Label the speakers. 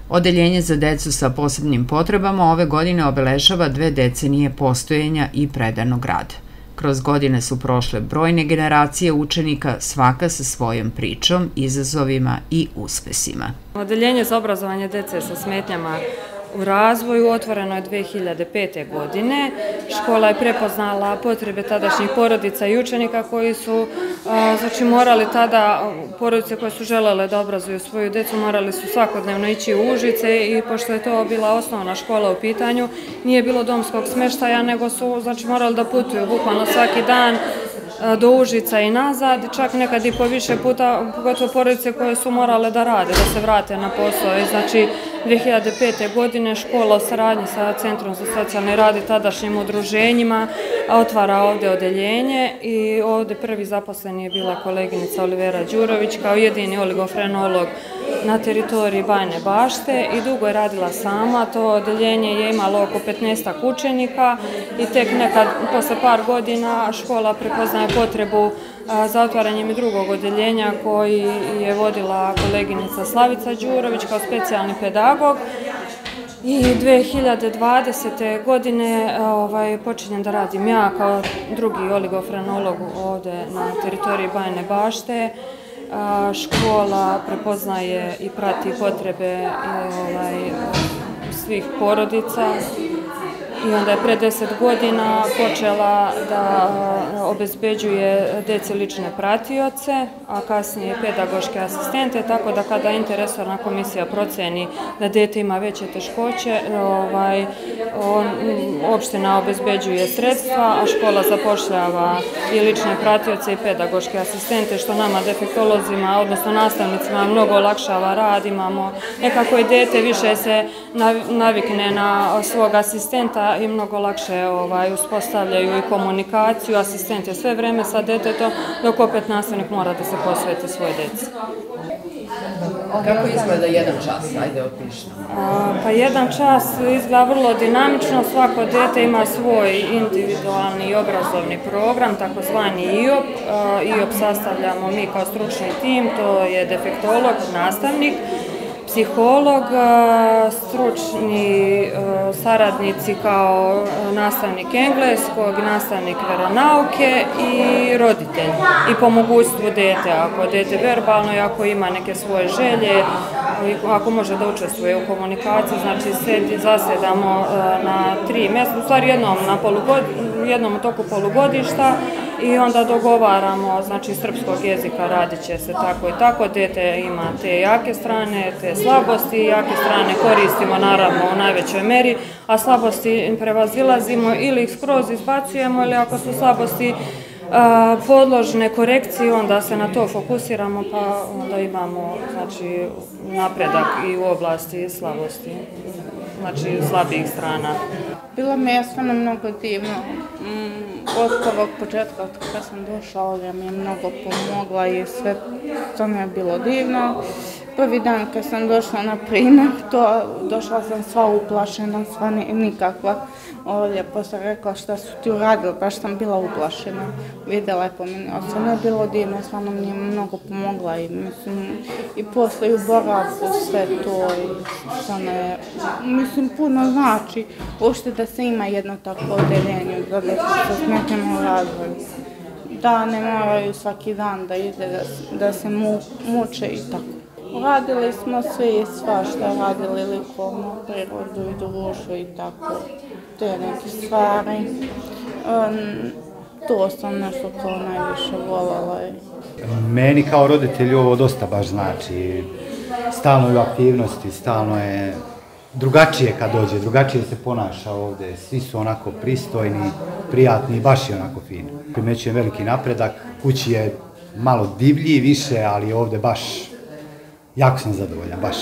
Speaker 1: Odeljenje za decu sa posebnim potrebama ove godine obeležava 2 decenije postojanja i predanog rada. Kroz godine su prošle brojne generacije učenika, svaka sa svojom pričom, izazovima i uspesima.
Speaker 2: Odeljenje za obrazovanje dece sa smetnjama u razvoju otvoreno je 2005. godine. Škola je prepoznala potrebe tadašnjih porodica i učenika koji su morali tada, porodice koje su želele da obrazuju svoju decu, morali su svakodnevno ići u Užice i pošto je to bila osnovna škola u pitanju, nije bilo domskog smještaja, nego su morali da putuju bukvalno svaki dan do Užica i nazad, čak nekad i po više puta, pogotovo porodice koje su morale da rade, da se vrate na posao. Znači, 2005. godine škola u saradnji sa Centrom za socijalni rad i tadašnjim udruženjima otvara ovde odeljenje i ovde prvi zaposleni je bila koleginica Olivera Đurović kao jedini oligofrenolog na teritoriji Bajine Bašte i dugo je radila sama. To odeljenje je imalo oko 15 učenika i tek nekad, posle par godina, škola prepoznaje potrebu za otvaranjem i drugog odeljenja koji je vodila koleginica Slavica Đurović kao specijalni pedagog. I 2020. godine počinjem da radim ja kao drugi oligofrenolog ovde na teritoriji Bajine Bašte. Škola prepoznaje i prati potrebe svih porodica i onda je pre 10 godina počela da obezbeđuje deci lične pratioce, a kasnije pedagoške asistente, tako da kada interesorna komisija proceni da dete ima veće teškoće, opština obezbeđuje sredstva, a škola zapošljava i lične pratioce i pedagoške asistente, što nama defektolozima, odnosno nastavnicima, mnogo olakšava rad. Imamo nekako i dete više se navikne na svog asistenta i mnogo lakše uspostavljaju i komunikaciju. Asistent je sve vreme sa detetom, dok opet nastavnik mora da se posveti svoje deci.
Speaker 3: Kako izgleda jedan čas? Ajde, opiši.
Speaker 2: Pa jedan čas izgleda vrlo dinamično. Svako dete ima svoj individualni i obrazovni program, takozvani IOP. IOP sastavljamo mi kao stručni tim, to je defektolog, nastavnik, psiholog, stručni saradnici kao nastavnik engleskog, nastavnik veronauke i roditelj. I po mogućstvu dete, ako dete verbalno i ako ima neke svoje želje, ako može da učestvuje u komunikaciji, znači zasedamo na 3 mjesta, u stvari jednom u toku polugodišta i onda dogovaramo, znači srpskog jezika radit će se tako i tako, dete ima te jake strane, te slabosti, jake strane koristimo naravno u najvećoj meri, a slabosti prevazilazimo ili ih skroz izbacujemo ili ako su slabosti podložne korekcije, onda se na to fokusiramo pa onda imamo napredak i u oblasti slabosti, znači slabijih strana.
Speaker 4: Bilo mi je stvarno mnogo divno. Od prvog početka kad sam došla ovdje mi je mnogo pomogla i sve to mi je bilo divno. Prvi dan kad sam došla na primer, došla sam sva uplašena, sva nikakva. Ovdje posle rekla šta su ti uradili, baš sam bila uplašena. Vidjela je po meni, stvarno je bilo divno, stvarno mi je mnogo pomogla i posle i u boravku sve to. Mislim, puno znači uopšte da se ima jedno takvo odeljenje za decu sa smetnjama u razvoju. Da ne moraju svaki dan da ide, da se muče i tako. Radili smo sve i svašta, radili likovnu prirodu i društvo i tako, te neke stvari. To sam nešto kao najviše voljela.
Speaker 5: Meni kao roditelju ovo dosta baš znači. Stalno je u aktivnosti, stalno je drugačije kad dođe, drugačije se ponaša ovde. Svi su onako pristojni, prijatni i baš je onako fino. Primećujem veliki napredak, kući je malo divlji više, ali ovde baš jako sam zadovoljan, baš.